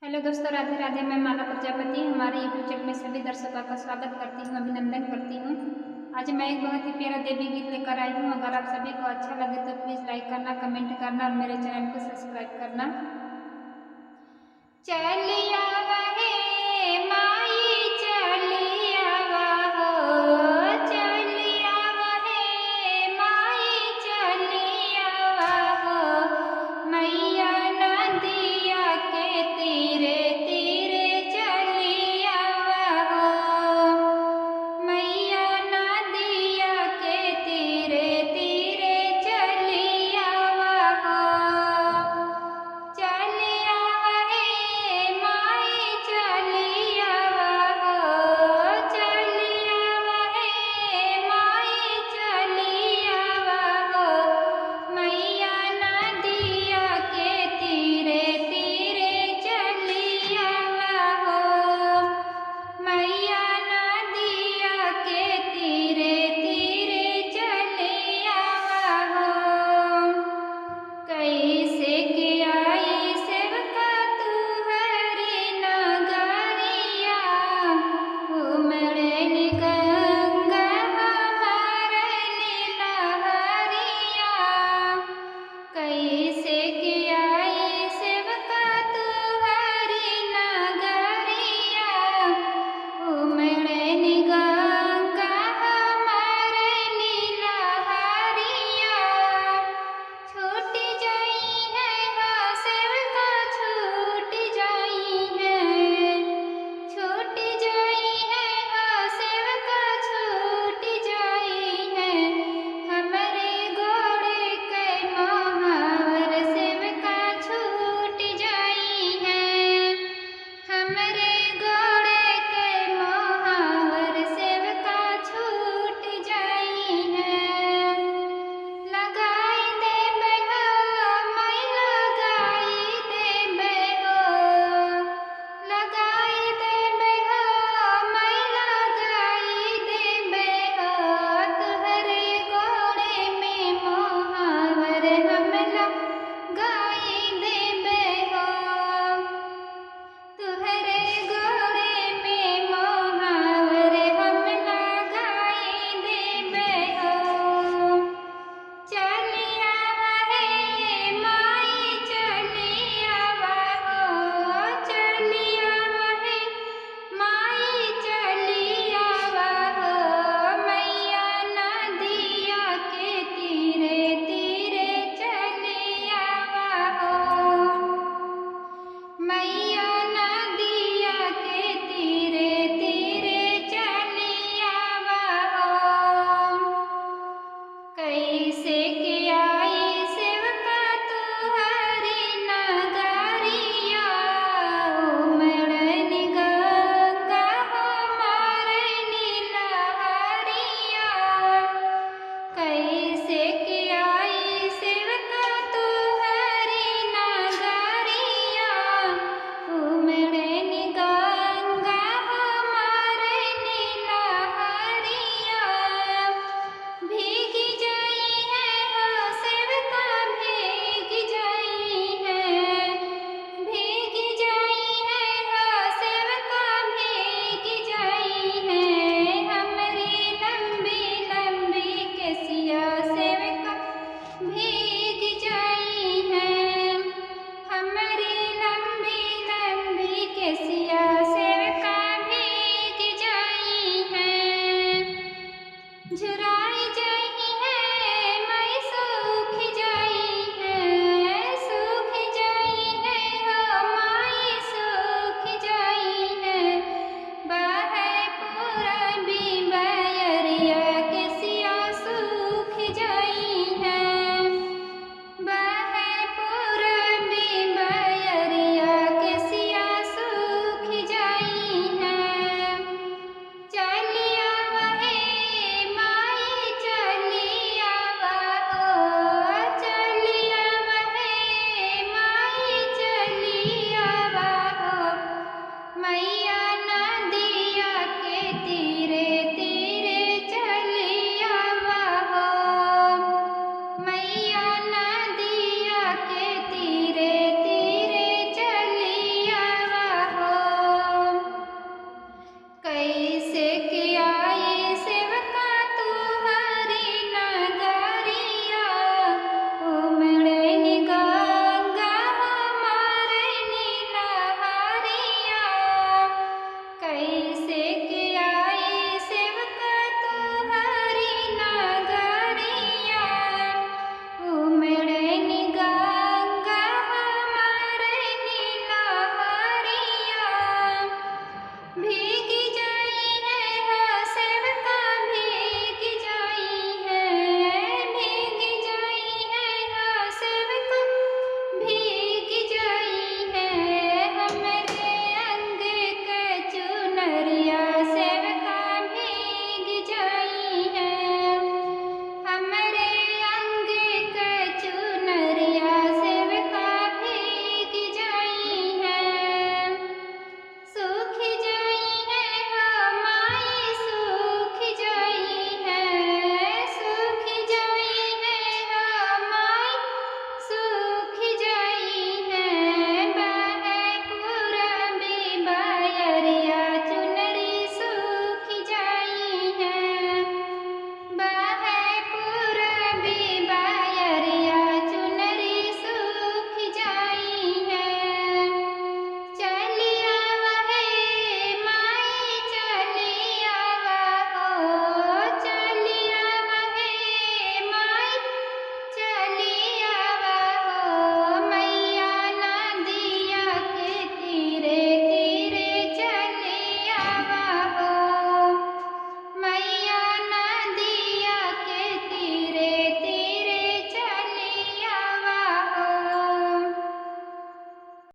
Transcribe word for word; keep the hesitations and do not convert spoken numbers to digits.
हेलो दोस्तों, राधे राधे। मैं माला प्रजापति हमारे YouTube चैनल में सभी दर्शकों का स्वागत करती हूँ, अभिनंदन करती हूँ। आज मैं एक बहुत ही प्यारा देवी गीत लेकर आई हूँ। अगर आप सभी को अच्छा लगे तो प्लीज लाइक करना, कमेंट करना और मेरे चैनल को सब्सक्राइब करना। चली आवा हे माई, चली आवा हो, चली आवा हे माई, चली आवा हो। मैया नदिया के तीरे तीरे चली आवा हो। मैया नदिया के तीरे तीरे चली आवा हो। चली आवा हे माई, चली आवा हो, चली आवा हे माई, चली आवा हो। मैया नदिया के तीरे तीरे चली आवा हो। मैया नदिया के तीरे तीरे चली आवा हो। कैसे के आई सेवका तुहरी नगरिया, उमड़े गंगा हमारे लहरिया। कैसे के आई सेवका तुहरी नगरिया, उमड़े गंगा हमारे लहरिया। छूट जाई है हो सेवका, छूट जाई है, छूट जाई है हो सेवका, छूट जाई है। हमरे गोड़े के महावर सेवका छूट जाई है। हमरे